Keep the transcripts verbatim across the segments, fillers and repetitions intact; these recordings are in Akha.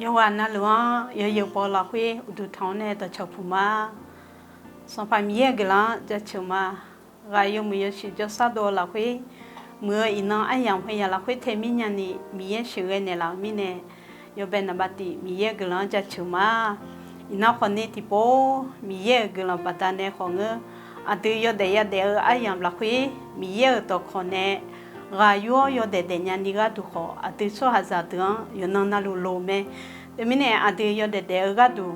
Yawqghaq navluf-anr yawzeu paw lafkhoer uqduq tanq-awr nae dawqcawq puq ma. Sanqpaq Miqyaer-euq guiqlanq-anr jaceuq ma. Ghaq yawmuiq yawshuif jawrshar dov-eu lafkhoer, muiq-eu iqnan aryamq heu yaq lafkhoer tae mirnya ni Miqyaer sheuqghae naeqlaf-euq mirnae, yawbae naqbav tif Miqyaer-euq guiqlanq-anr jaceuq ma. Iqnan khawfni tiqpov Miqyaer-euq guiqlanq baqdanae khawf ngeur. Aqdui yawdaef yadaef-eu aryamq lafkhoer Miqyaer-euq dawqkawq nae ghaq yur-awr yawdaef daefnya ni gharduq khawf, aqdui tsawrhaqzaq deuq-anr yawqnan navluf loq mae. Teumirnae aqdui yawdaef daef-eu gharduq,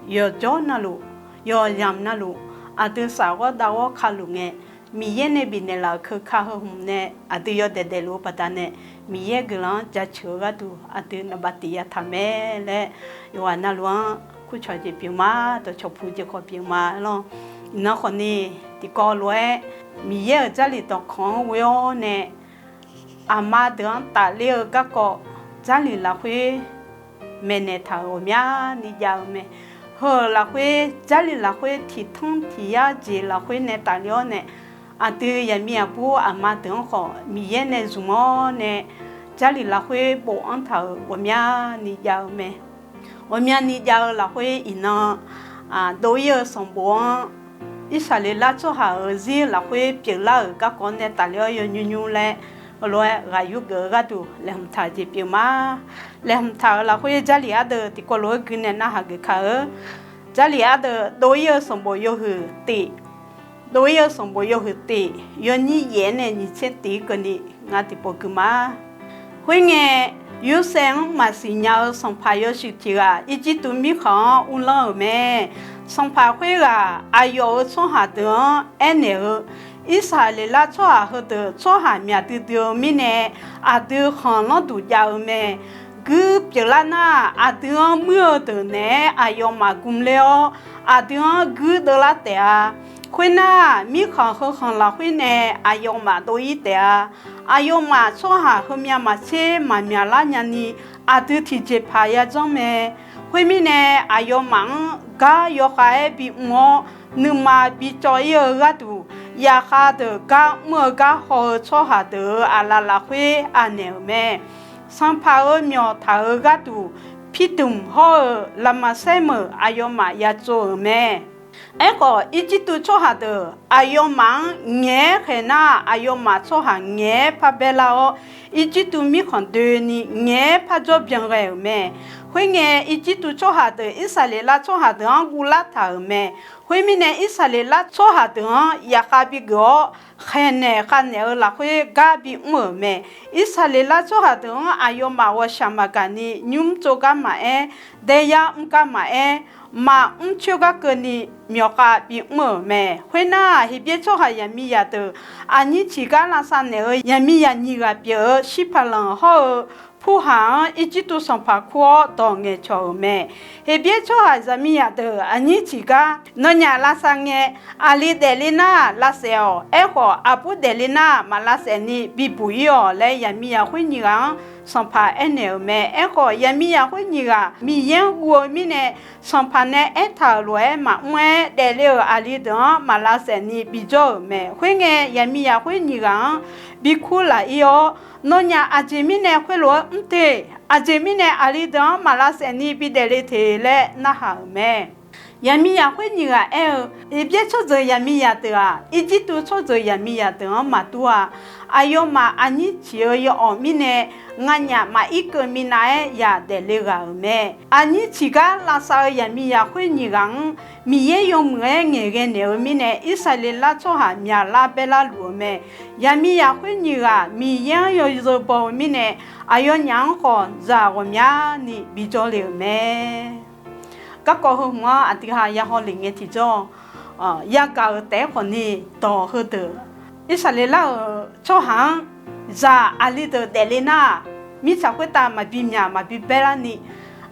yawqjawr navluf, yawqyamq navluf, aqdui safghawr davghawr kaluf ngae, Miqyaer nae bifnaeq laf-euq keuka heu hmq nae aqdui yawdaef daefluf-eu baqdanae, Miqyaer guiqlanq-anr jaceuq-eu gharduq aqdui naqbav tif yataq mae laer, yawqghaq navluf-anr kurcawq jeq pyeuf ma. Dawqcawq puq jeq khawf pyeuf ma lawr. Iqnan khawfni tiqkawv lof-aer Miqyaer-euq Jarlif dawqkawq-anr ghoe-awr nae, aqma deuq-anr tafler-eu garkawv Jarlif lafkhoer maeqnaeq taq-euq ghawqmyani jav-eu mae. Heu-euq lafkhoer Jarlif lafkhoer tiqtanr tiq yar jeq lafkhoer nae tafler-awr nae, aqdui yaqmiq yaqbur aqma deuq-anr khawf Miqyaer nae zmq-awr nae, Jarlif lafkhoer bofanr taq-euq ghawqmyani jav-eu mae. Ghawqmyani jav-eu lafkhoer iqnan, dov-ir-eu sanqbof-anr Irsaqleqlav tsawrhaq-euq zir lafkhoer pyeuflar-euq garkawv nae tafler-awr yawnymr nymr laer, heulof-aer ghaq yur geuf-eu gharduq laeqhmq taq jeq pyeuf ma. Laeqhmq taq-euq lafkhoer Jarlif ardeuv tiqkawv lof-aer gui nae narhaq geuf ka-eu. Jarlif ardeuv dov-ir-eu sanqbof yawhuiq tif, dov-ir-eu sanqbof yawhuiq tif, yawnyir yaef-aer nae nyiq tser tif-ir keuvni ngar tiqpov gui ma. Khoerngae, Yorsaev-anr maqsiq nya-eu sanqpaq yawshuif tiq ghaq Irjirtuv mirkhanq-anr uvlanr-euq mae. Sanqpaq khoerghaq aqyawf-euq tsawrhaq deuq-anr aernaeq-eu, Irsaqleqlav tsawrhaq heudeuq tsawrhaq myaq duidui-eu mirnae, aqdui khanqlanr duq jav-eu mae. Guir pyeuflar nar, aqdui-anr muir-eu deuq naeq-aer aqyawfmaf gmler-awr, aqdui-anr guir deuvlar taef-a. Khoernar, mirkhanq heu khanq lafkhoer nae aqyawfmaf dov-ir taef-a. Aqyawfmaf tsawrhaq heumyav maqtser maqmyaq lar nyani, aqdui tiqjeqpaq yajanr mae. Khoermirnae, aqyawfmaf-anr gar yawkhav-aer bimr-awr, nuima bicawv-ir-eu gharduq, yaqkhav deuq gar mr-eu gar haw-eu tsawrhaq deuq-euq aqlaf lafkhoer anaeq-euq mae. Sanqpaq-euq myawq taq-euq gharduq, Pirdmq hawr-eu Lavmaqsaer meuq aqyawfmaf ya tsov-euq mae. Aerkhawf, Irjirtuv tsawrhaq deuq aqyawfmaf-anr ngaeq-aer khaeq nar, aqyawfmaf tsawrhaq ngaeq-aer par baerlar-awr, Irjirtuv mirkhanq doeni ngaeq-aer par jawr byan ghae-euq mae. Khoerngae, Irjirtuv tsawrhaq deuq Irsaqleqlav tsawrhaq deuq-anr guvlar taq-euq mae. Khoermirnae, Irsaqleqlav tsawrhaq deuq-anr yaqkhav bigeuf-awr, khaeqnaeq khavnaeq-eu lafkhoer gar bimr-euq mae. Irsaqleqlav tsawrhaq deuq-anr aqyawfmaf ghawqshaq maqgaq ni nymr tsov gar maqaer, daeyar mr gar maqaer, maqmr coer gar keuvni myawqkhav bimr-euq mae. Khoernar, Heqbyaer tsawrhaq yaqmiqzaq deuq aqnyir tiqgar lavsav naeq-eu yaqmiqzaq nyiq ghaq pyeuf-eu Shirpaqlanq hawr-eu Purhaq-anr Irjirtuv sanqpaq kur-awr dawq ngaeqcawq-euq mae. Heqbyaer tsawrhaq zaqmiqzaq deuq aqnyir tiqgar nawnyaf lavsav ngae, aqli daefle nar lavsaef-awq. Aerkhawf, aqbur daefle nar maq lavsaef ni bibuq-ir-awq laer, yaqmiqzaq khoer nyiq ghaq-anr sanqpaq aernaeq-euq mae. Aerkhawf, yaqmiqzaq khoer nyiq ghaq Miqyaer-anr guv-eu mirnae, sanqpaq nae aertaq-euq lof-aer maqmr-aer, daefle-euq aqli deuq-anr maq lavsaef ni bijawr-euq mae. Khoerngae, yaqmiqzaq khoer nyiq ghaq-anr bikur laf-ir-awr, nawnyaf aqjeq mirnae khoerlof-aer mr te, aqjeq mirnae aqli deuq-anr maq lavsaef ni bidaef le te laer narhaq-euq mae. Yaqmiqzaq khoer nyiq ghaq aer-eu, Heqbyaer tsawrjeuq yaqmiqzaq deuq-aq, Irjirtuv tsawrjeuq yaqmiqzaq deuq-anr maqdur-a. Aqyawfmaf aqnyir ciq-eu yawawq mirnae, nganyaf maqir keuv minav-aer yaq daefle ghaq-euq mae. Aqnyir ciq gar lavsav-eu yaqmiqzaq khoer nyiq ghaq-anr Miqyaer yawmuiq-aer ngaeqghae naeq-eu mirnae, Irsaqleqlav tsawrhaq myaqlar baerlar luf-eu mae. Yaqmiqzaq khoer nyiq ghaq Miqyaer-anr yawzeu baw-eu mirnae, aqyawfnyaf-anr khawf zaq ghawqmyani bijawr le-euq mae. Garkawv heu hmq-anr aqdui ha ya haw lef ngae tiqjawr, yagaq-euq taef-aer khawfni dawq heudeuq, Irsaqleqlav-euq tsawrhaq-anr zaq aqli deuq daefle nar, mirtsaq khoertav maqbi myaq maqbi baerlar ni,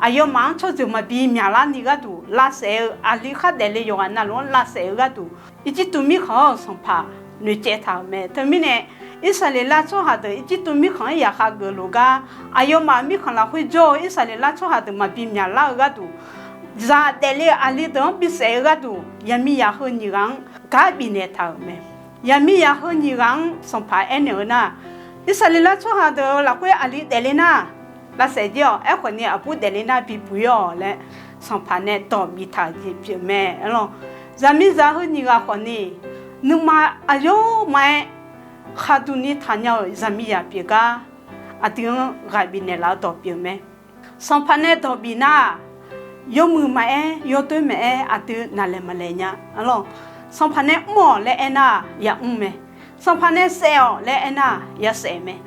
aqyawfmaf-anr tsawrjeuq maqbi myaqlar ni gharduq lavsaef-eu aqli khar daefle yawqghaq navluf-anr lavsaef-eu gharduq, Irjirtuv mirkhanq-anr-euq sanqpaq noeqcaev taq-euq mae. Teumirnae, Irsaqleqlav tsawrhaq deuq Irjirtuv mirkhanq-anr yaqkhav geufluf gar, aqyawfmaf mirkhanq lafkhoer jawr-eu Irsaqleqlav tsawrhaq deuq maqbi myaqlar-eu gharduq, zaq daefle-eu aqli deuq-anr bisaef-eu gharduq, yaqmiqzaq heu nyiq ghaq-anr gar bifnaeq taq-euq mae. Yaqmiqzaq heu nyiq ghaq-anr sanqpaq aernaeq-eu nar, Irsaqleqlav tsawrhaq deuq-euq lafkhoer aqli daefle nar, lavsaef jir-awq. Aerkhawf ni aqbur daefle nar bibuq ir-awq laer sanqpaq nae dawq biftaq-euq jeq pyeuf mae. Arlawr, zaqmiqzaq heu nyiq ghaq khawf ni nuima aqyawfmaf-aer khaqduq ni taqnya-euq zaqmiqzaq pyeuf gar aqdui-anr ghaq bifnaeq laf-eu dawq pyeuf mae. Sanqpaq nae dawq bif nar-aq, yawmuiq maqaer, yawdoer maqaer, aqdui naqlaeq maqlaeq nya. Arlawr, sanqpaq nae mr-awq laer aernar-aq, yamr mae. Sanqpaq nae saef-awq laer aernar-aq, yasaef mae.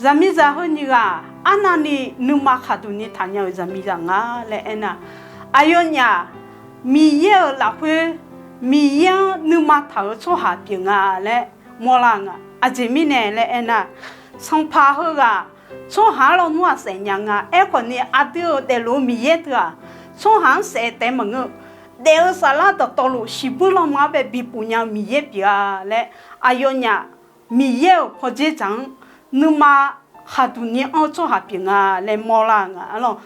Zaqmiqzaq heu nyiq ghaq arnavni nuima khaqduq ni taqnya-euq zaqmiqzaq nga laer aernar-aq, aqyawfnyaf Miqyaer-euq lafkhoer Miqyaer-anr nuima taq-eu tsawrhaq pyeuf nga laer mawrlar nga. Aqjeq mirnae laer aernar-aq, sanqpaq heughaq tsawrhaq-anr lawnmr-aq saef nya nga. Aerkhawf ni aqdui-euq daefluf-eu Miqyaer teu-aq, tsawrhaq-anr saef taef maqngeur. Daef-eu saflar dawqtawvluf shiqbuir lanma-anr bae bipuf nya-eu Miqyaer pyeuf-a laer, aqyawfnyaf Miqyaer-euq pawdzer dzaq-anr nuima khaqduq ni anr-eu tsawrhaq pyeuf nga laer mawrlar nga. Arlawr,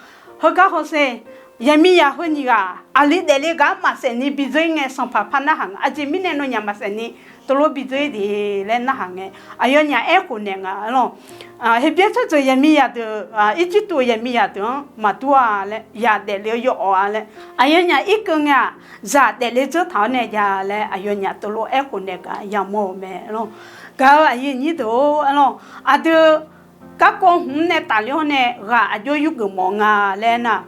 heugar hawsher, zaqmiqzaq heu nyiq ghaq aqli daefle gar maqsaef ni bidzeur-ir ngae sanqpaq par narhaq nga. Aqjeq mirnae nawnyaf maqsaef ni teulof bidzeur-ir de laer narhaq ngae, aqyawfnyaf aerkhof naeq nga. Arlawr, Heqbyaer tsawrjeuq zaqmiqzaq deuq, Irjirtuv-euq zaqmiqzaq deuq-anr maqdur-a laer, zaq daefle-eu yawawq-a laer, aqyawfnyaf irkeuv ngae-aq, zaq daefle dzeur taq-awr nae ja laer aqyawfnyaf teulof aerkhof naeq gaq yamawr-euq mae. Arlawr, gaq-eu aqyuif aqnyir deuq-or, arlawr, aqdui garkawv hmq-anr nae tafler-awr nae ghaq aqjox yurgeuf mawf nga laer nar,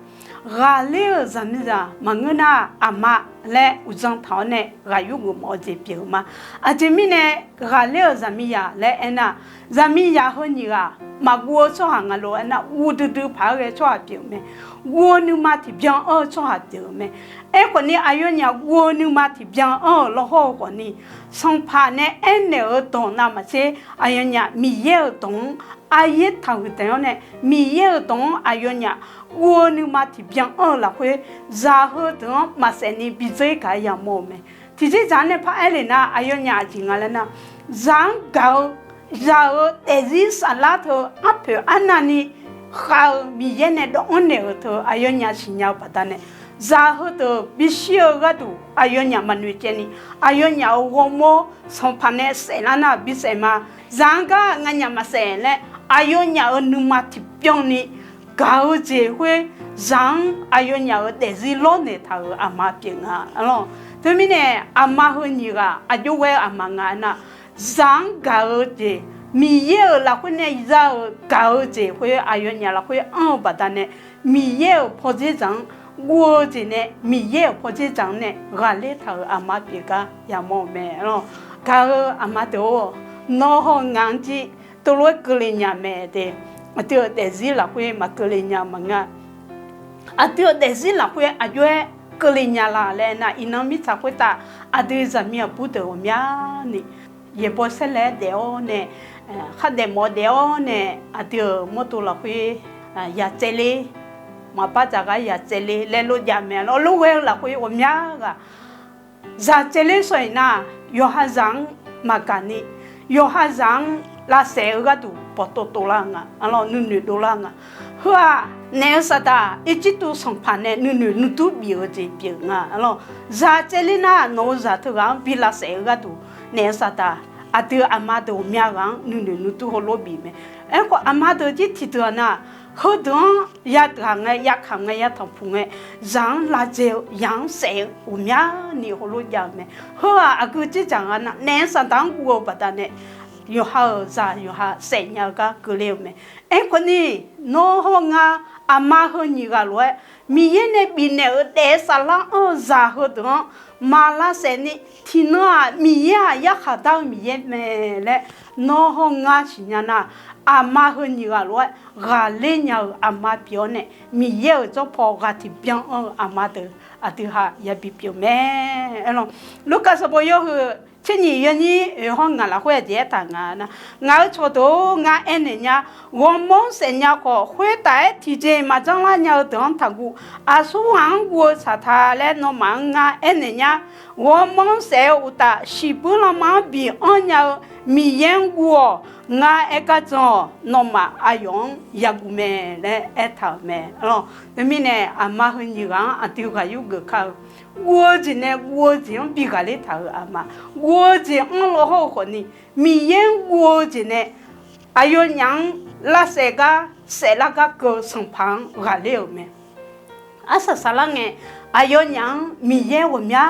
ghaqler-euq zaqmiqzaq maqngeur nar, aqma laer uqdzan taq-awr nae ghaq yurgeuf mawf-eu jeq pyeuf-eu ma. Aqjeq mirnae ghaqler-euq zaqmiqzaq laer aernar, zaqmiqzaq heu nyiq ghaq maqguv-eu tsawrhaq nga lof aernar, guv duidui paq-aer ghae-eu tsawrhaq pyeuf-eu mae. Guv-eu nuima tiqbyan anr-eu tsawrhaq pyeuf-eu mae. Aerkhawf ni aqyawfnyaf guv-eu nuima tiqbyan anr-euq lawrhawr-eu khawf ni, sanqpaq nae aernaeq-euq dawq navmaqtser, aqyawfnyaf Miqyaer-euq dawq-anr aryaer taqhuiq taef-awr nae, Miqyaer-euq dawq-anr aqyawfnyaf guv-eu nuima tiqbyan anr-eu lafkhoer, zaq heudeuq-anr maqsaef ni bidzeur-ir gaq yamawr-eu mae. Tiqjeqzaq-anr nae paraer le nar, aqyawfnyaf aqjeq nga laer nar, zaq-anr gaq-eu, zaq-euq daefzir saflar teu arpoeq arnavni khav-eu Miqyaer nae dawvanr naeq-euq teu aqyawfnyaf siqnya-eu baqdanae, zaq heudeuq bishir-eu gharduq aqyawfnyaf maqnoeq caev ni, aqyawfnyaf-euq ghawrmawr sanqpaq nae saeflar nar bisaef ma. Zaq-anr gar nganyaf maqsaef laer aqyawfnyaf-euq nuima tiqbyan ni gaq-eu jeq khoer, zaq-anr aqyawfnyaf-euq daefzir lawrnaeq taq-euq aqma pyeuf nga. Arlawr, teumirnae aqma heu nyiq ghaq aqjox ghae-eu aqma nga aernar, zaq-anr gaq-eu jeq, Miqyaer-euq lafkhoer nae za-euq gaq-eu jeq khoer aqyawfnyaf lafkhoer anr-eu baqdanae, Miqyaer-euq pawdzer dzaq-anr guv-eu jeq nae, Miqyaer-euq pawdzer dzaq-anr nae ghaqler taq-euq aqma pyeuf gar yamawr-eu mae. Arlawr, gaq-eu aqma deuq-or, nawr hawr-eu ngaq-anr jir teulof-aer keuvle nya mae de. Aqdui-euq daefzir lafkhoer maqkeuvle nya maqngeur. Aqdui-euq daefzir lafkhoer aqjox-aer keuvle nya la laer nar, iqnan mirtsaq khoertav aqdui zaqmiq aqbur deuq ghawqmyani yaeqbawq saerlaer daef-awr nae, khardaef mawf daef-awr nae, aqdui-euq mawrdo lafkhoer ya tsaevler, maqbar dzaq gar ya tsaevler laer lof jav mae. Lawr, lof ghae-eu lafkhoer ghawqmya ghaq zaq tsaevler shawq-iq nar, yawqha zaq-anr maqgaq ni, yawqha zaq-anr lavsaef-eu gharduq bawqtov tovlar nga. Arlawr, nuinoeq dovlar nga. Heu-aq, naef-eu saqdaq Irjirtuv sanqpaq nae nuinoeq nuidur bif-eu jeq pyeuf nga. Arlawr, zaq tsaevler nar nawq-eu zaq teughaq-anr bi lavsaef-eu gharduq, naef-eu saqdaq aqdui aqma deuq ghawqmya ghaq-anr nuinoeq nuidur heulof bif mae. Aerkhawf aqma deuq jir tiqdeuq-aq nar, heudeuq-anr yaghaq ngae, yakamq ngae, yatanqpuq ngae, zaq-anr lavdzae-eu, zaq-anr saef-eu ghawqmyani heulof jav-eu mae. Heu-aq aqgeu dzerdzaq nga nar, naef-eu saqdaq-anr guv-eu baqdanae, yawqha-euq zaq yawqha saef nya-eu gar keuvle-eu mae. Aerkhawf ni, nawr hawr ngar aqma heu nyiq ghaq lof-aer, Miqyaer nae bifnaeq-euq daef-eu saflar anr-eu zaq heudeuq-anr maq lavsaef ni, tiqnan-aq Miqyaer-aq yarkhaq dar-eu Miqyaer mae laer nawr hawr ngar siqnya nar, aqma heu nyiq ghaq lof-aer ghaqler nya-euq aqma pyeuf-awr nae, Miqyaer-euq jawrpaw ghaq tiqbyan anr-eu aqma deuq aqdui ha yabi pyeuf mae. Aerlawr, Lurkaf sanqbof yawhuiq tser nyiq yawnyir oeq hawr ngaq lafkhoer aqjeq aertaq nga nar, ngaq-euq cawqdeuq-or, ngar aernaeq nya, ghawrmawr-anr saef nya khawf, khoertaf-aer tiqjeq maqjanr lar nya-eu deuq-anr taqguv. Aqsur ghaq-anr guv-eu saqtaq laer nawmaf-anr ngar aernaeq nya. Ghawrmawr-anr saef-eu uqtaf, shiqbuir lanma-anr biq anr nya-eu Miqyaer-anr guv-awq. Ngar aer gar jan-awq. Nawmaf aqyawf-anr yaguv mae laer aertaq-euq mae. Arlawr, teumirnae aqma heu nyiq ghaq-anr aqdui ghaq yurgeuf kar-eu, guv-eu jeq nae guv-eu jeq-anr bi ghaqler taq-euq aqma, guv-eu jeq anr law hawr-eu khawfni, Miqyaer-anr guv-eu jeq nae aqyawfnyaf-anr lavsaef gar saeflar gar keuv-eu Sanqpaq-anr ghaqler-euq mae. Arsaq saflar ngae, aqyawfnyaf-anr Miqyaer ghawqmya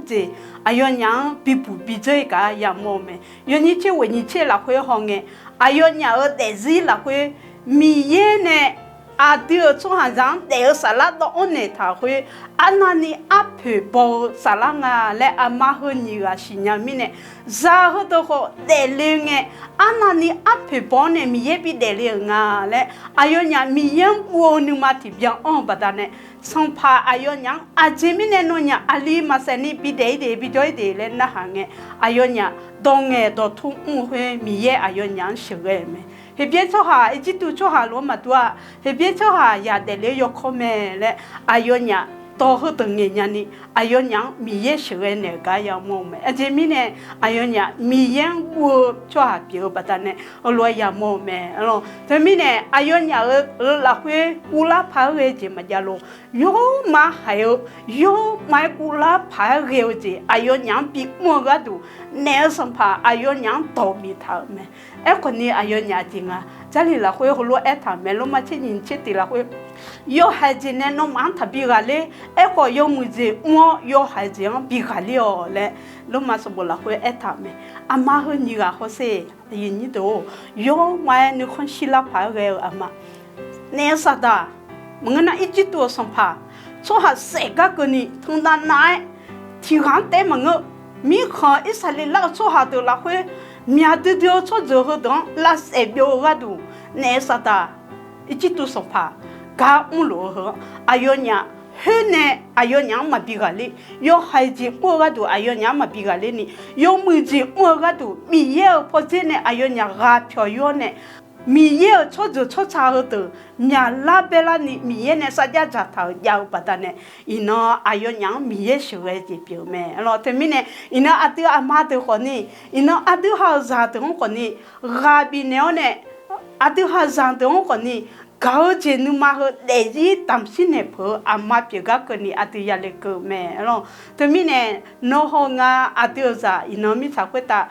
jeq aqyawfnyaf-anr bibuq bidzeur-ir gar yamawr-eu mae. Yawnyir tser ghoeq nyiq tser lafkhoer hawngae, aqyawfnyaf-euq daefzir lafkhoer Miqyaer nae aqdui-euq tsawrhaqzaq-anr daef-eu saflar dawv-anr naeqtaq khoer, arnavni arpoeq baw-eu saflar nga laer aqma heu nyiq ghaq siqnya-eu mirnae, zaq heudeuq khawf daefle ngae, arnavni arpoeq baw-anr nae Miqyaer bidaef le-euq nga laer aqyawfnyaf Miqyaer-anr guv-eu nuima tiqbyan anr-eu baqdanae, Sanqpaq aqyawfnyaf-anr aqjeq mirnae nawnyaf aqli maqsaef ni bidaef-ir de bijawr-ir de laer narhaq ngae, aqyawfnyaf dawq ngaeq dawqtur mr-eu khoer Miqyaer aqyawfnyaf-anr sheuqghae-euq mae. Heqbyaer tsawrhaq Irjirtuv tsawrhaq lof-aer maqdur-a, Heqbyaer tsawrhaq yaq daefle-eu yawkawr mae laer aqyawfnyaf dawq heudeuq ngaeqnya ni aqyawfnyaf-anr Miqyaer sheuqghae naeq-euq gar yamawr-eu mae. Aqjeq mirnae aqyawfnyaf Miqyaer-anr guv-eu tsawrhaq pyeuf-eu baqdanae heulof-aer yamawr-eu mae. Teumirnae aqyawfnyaf-euq lafkhoer guvlar paq-aer ghae-eu jeq maqjav lof. Yawrmaf-aer haiq-eu, yawrmaf-aer guvlar paq-aer ghae-eu jeq aqyawfnyaf-anr bimr-eu gharduq naef-eu Sanqpaq aqyawfnyaf-anr dawq biftaq-euq mae. Aerkhawf ni aqyawfnyaf jeq nga, Jarlif lafkhoer heulof-aer aertaq-euq mae. Lormav tser nyiq tser tiq lafkhoer, yawhaiq jeq nae nawmaf-anr taqbi ghaqler. Aerkhawf yawmuiq jeq mr-awr yawhaiq jeq-anr bi ghaqler-awq laer Lormav sanqbof lafkhoer aertaq-euq mae. Aqma heu nyiq ghaq hawsher, yawrmaf-aer nuikhanr shirlar paq-aer ghae-eu aqma, naef-eu Saqdaq, maqngeur nar Irjirtuv-euq sanqpaq, tsawrhaq saef gar keuvni teunav nav-aer tiq ghaq-anr taef-aer maqngeur, mirkhanq Irsaqleqlav-eu tsawrhaq deuq lafkhoer myaq duidui-eu tsawrjeuq heudeuq-anr lavsaef byov-eu gharduq, naef-eu Saqdaq, Irjirtuv sanqpaq gar mrluf-eu heu-anr aqyawfnyaf khoer nae aqyawfnyaf-anr maqbi ghaqler. Yawhaiq jeq mr-eu gharduq aqyawfnyaf-anr maqbi ghaqler ni, yawmuiq jeq mr-eu gharduq Miqyaer-euq pawdzer nae aqyawfnyaf ghaq pyawq yur-awr nae, Miqyaer-euq tsawrjeuq tsawrca heudeuq myaqlar baerlar ni Miqyaer nae sarjax dzaqtaq-euq jav-eu baqdanae, iqnan aqyawfnyaf-anr Miqyaer sheuqghae jeq pyeuf-eu mae. Teumirnae iqnan aqdui aqma deuq khawfni, iqnan aqdui ha-euq zaq deuq-anr khawfni ghaq bifnaeq-awr nae, aqdui ha-euq zaq deuq-anr khawfni gaq-eu jeq nuima heu daefzir damqshir naeq peuq-eu aqma pyeuf gar keuvni aqdui yale keuv-eu mae. Teumirnae nawr haw nga aqdui-euq zaq iqnan mirtsaq khoertav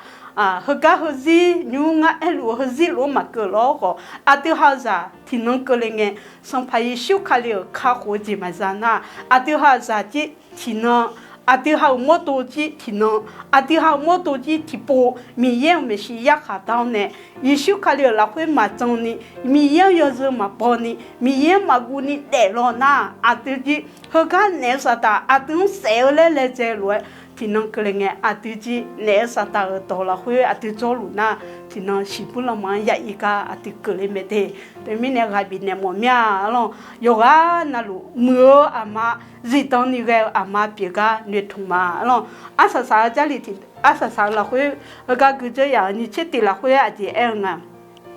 heugar heuzir nymr ngar aerluf-eu heuzir luf-anr maqkeuv lawr khawf, aqdui ha-euq zaq tiqnan keuvle ngae, Sanqpaq Yeqsur Kali-euq kakhof-eu jeq maqza nar, aqdui ha-euq zaq jir tiqnan, aqdui ha-euq mawrdo jir tiqnan, aqdui ha-euq mawrdo jir tiqpov Miqyaer-euq maeqshi yarkhaq dar-awr nae, Yeqsur Kali-euq lafkhoer maqjan ni, Miqyaer-anr yawzeu maqbaw ni, Miqyaer-anr maqguv ni daeflaw nar, aqdui jir heugar naef-eu Saqdaq aqdui-anr saef-eu laer laejae lof-aer tiqnan keuvle ngae, aqdui jir naef-eu Saqdaq-euq dawq lafkhoer aqdui jawrluf nar, tiqnan shiqbur lanma-anr ya ir gar aqdui keuvle mae de. Teumirnae ghaq bifnaeq mawf mir-a lawq. Yawqghaq navluf muiq-eu aqma, zifdan ni ghae-eu aqma pyeuf gar noeqtmq ma lawq. Arsaq saq-eu Jarlif tiq, arsaq saq-eu lafkhoer heugar guidzeur yaf-euq nyiq tser tiq lafkhoer aqjeq aer-eu nga.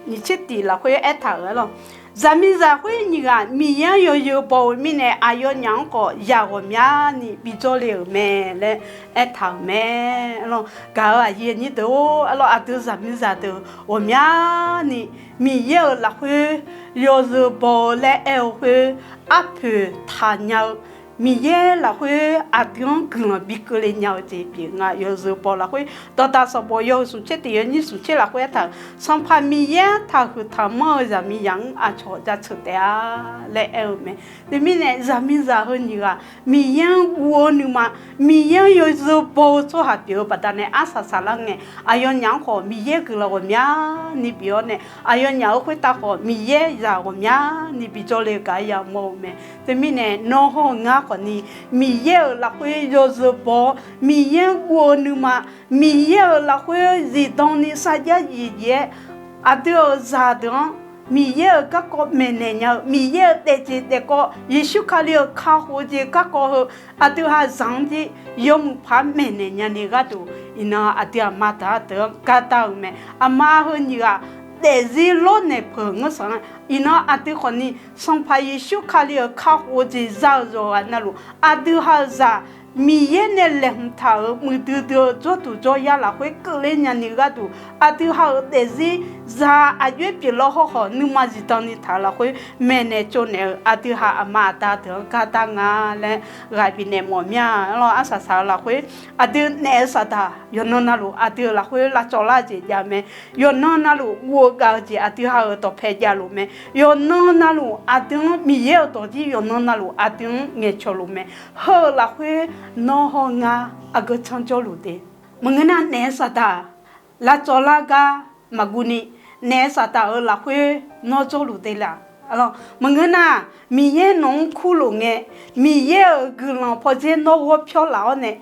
Nyiq tser tiq lafkhoer aertaq-euq-a lawq. Zaqmiqzaq khoer nyiq ghaq Miqyaer-anr yawzeu baw-eu mirnae aqyawfnyaf-anr khawf zaq ghawqmyani bijawr le-euq mae laer aertaq-euq mae. Gaq-euq aqyuif aqnyir deuq-or, aqdui zaqmiqzaq deuq ghawqmyani Miqyaer-euq lafkhoer yawzeu baw-eu laer aer-eu khoer, arpoeq taqnya-eu Miqyaer lafkhoer aqdui-anr guiqlanq bi keuvle nya-eu jeq pyeuf nga. Yawzeu baw lafkhoer dawqdaq sanqbof yawhuiq smq tser tiq yawnyir smq tser lafkhoer aertaq-euq, Sanqpaq Miqyaer-anr taqhuiq taqmanr-eu zaqmiqzaq-anr aqcawq jaceuq taef-a laer aer-eu mae. Teumirnae zaqmiqzaq heu nyiq ghaq Miqyaer-anr guv-eu nuima, Miqyaer-anr yawzeu baw-eu tsawrhaq pyeuf-eu baqdanae arsaq saqlar ngae, aqyawfnyaf-anr khawf Miqyaer guiqlanq ghawqmyani bif-awr nae, aqyawfnyaf-euq khoertav khawf Miqyaer zaq ghawqmyani bijawr le-eu gar yamawr-eu mae. Teumirnae nawr hawr-eu ngar khawfni Miqyaer-euq lafkhoer yawzeu baw-awr, Miqyaer-anr guv-eu nuima, Miqyaer-euq lafkhoer zifdan ni sarjax zifzif-aer aqdui-euq zaqdeuq-anr Miqyaer-euq garkawv maeqnaeq nya-eu, Miqyaer-euq daefjeq daefkawv, Yeqsur Kali-euq kakhof-eu jeq garkawv heu aqdui hazaq-anr jir yawmuiq paq-aer maeqnaeq nyani gharduq, iqnan aqdui aqma daq-a deuq-anr gardar-eu mae. Aqma heu nyiq ghaq daefzir lawrnaeq peuq ngeur saq-anr, iqnan aqdui khawfni Sanqpaq Yeqsur Kali-euq kakhof-eu jeq za-euq yawqghaq navluf aqdui ha-euq zaq Miqyaer nae laeqhmq taq-euq muiqdui dui-eu jawrduq jawryar lafkhoer keuvler nyani gharduq, aqdui ha-euq daefzir Zaq aqjox-aer pyeuflar hawrkhawf, nuima zifdan ni taq-euq lafkhoer maeqnaeq tsovnaeq-euq aqdui ha aqma aqda deuq-anr gar dar nga laer ghaq bifnaeq mawf mir-a. Arlawr, arsaq saq-euq lafkhoer aqdui naef-eu saqdaq yawqnan navluf aqdui-euq lafkhoer lavcawv lar-eu jeq jav mae. Yawqnan navluf guv-eu gav-eu jeq aqdui ha-euq dawqpae javluf mae. Yawqnan navluf aqdui-anr Miqyaer-euq dawq jir yawqnan navluf aqdui-anr ngaeqcawq luf mae. Heu-euq lafkhoer nawr hawr ngar aqgeu tsanr jawrluf de. Maqngeur nar naef-eu saqdaq lavcawv lar gar maqguv ni, naef-eu saqdaq-euq lafkhoer nawr jawrluf de laf. Maqngeur nar, Miqyaer nawq-anr kurlof ngae, Miqyaer-euq guiqlanq pawdzer nawr ghawr pyawr laf-awr nae,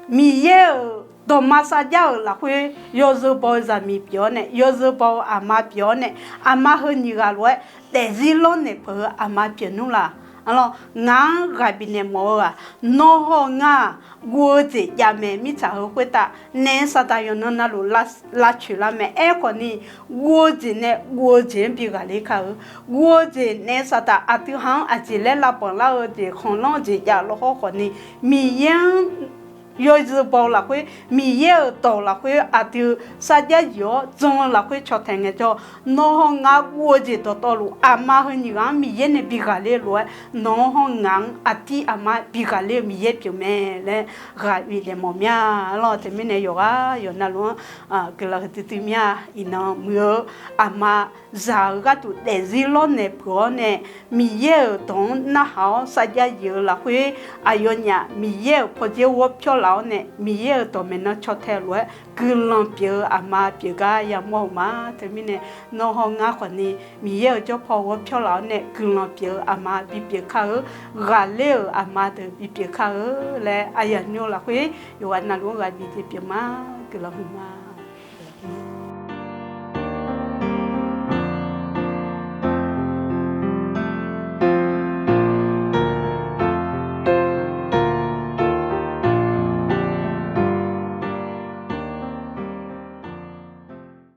Miqyaer-euq dawqma sarjax-euq lafkhoer yawzeu baw-eu zaqmiq pyeuf-awr nae, yawzeu baw-eu aqma pyeuf-awr nae, aqma heu nyiq ghaq lof-aer daefzir lawrnaeq peuq-eu aqma pyeuf nmr laf. Arlawr, ngaq-anr ghaq bifnaeq mawf-eu-aq, nawr hawr ngar-aq, guv-eu jeq jav mae. Mirtsaq heu khoertav naef-eu saqdaq yawqnan navluf lavcoeq lar mae. Aerkhawf ni, guv-eu jeq nae guv-eu jeq-anr bi ghaqler kar-eu. Guv-eu jeq naef-eu saqdaq aqdui ha-anr aqjeq laer lavbanq lar-eu jeq khanqlanr-eu jeq jav lawr hawrkhawf ni, Miqyaer-anr yawzeu baw-eu lafkhoer, Miqyaer-euq dawq lafkhoer aqdui sarjax yiq-awr jan-eu lafkhoer caw taeq ngaejawr, nawr hawr ngar guv-eu jeq dawqtawvluf aqma heu nyiq ghaq-anr Miqyaer nae bi ghaqler-eu lof-aer, nawr hawr ngaq-anr aqdir aqma bi ghaqler-eu Miqyaer pyeuf mae laer ghaq bifnaeq mawf mir-a. Arlawr, teumirnae yawqghaq yawqnavluf-anr guiqlanq huiqdui dui mir-a. Iqnan muiq-eu aqma zaq-eu gharduq daefzir lawrnaeq peuq-awr nae, Miqyaer-euq dawq-anr narhaq-awr sarjax yiq-eu lafkhoer, aqyawfnyaf Miqyaer-euq pawdzer ghawr pyawr laf-awr nae, Miqyaer-euq dawq maeqnan caw tae lof-aer guiqlanq pyeuf-eu aqma pyeuf gar yamawr-eu ma. Teumirnae nawr hawr ngar khawf ni, Miqyaer-euq jawrpaw ghawr pyawr laf-awr nae guiqlanq pyeuf-eu aqma bipyeuf kar-eu, ghaqler-euq aqma deuq bipyeuf kar-eu laer aqyawf nymr-eu lafkhoer yawqghaq navluf-anr ghaq bif jeq pyeuf ma. Guiqlanq huiq ma.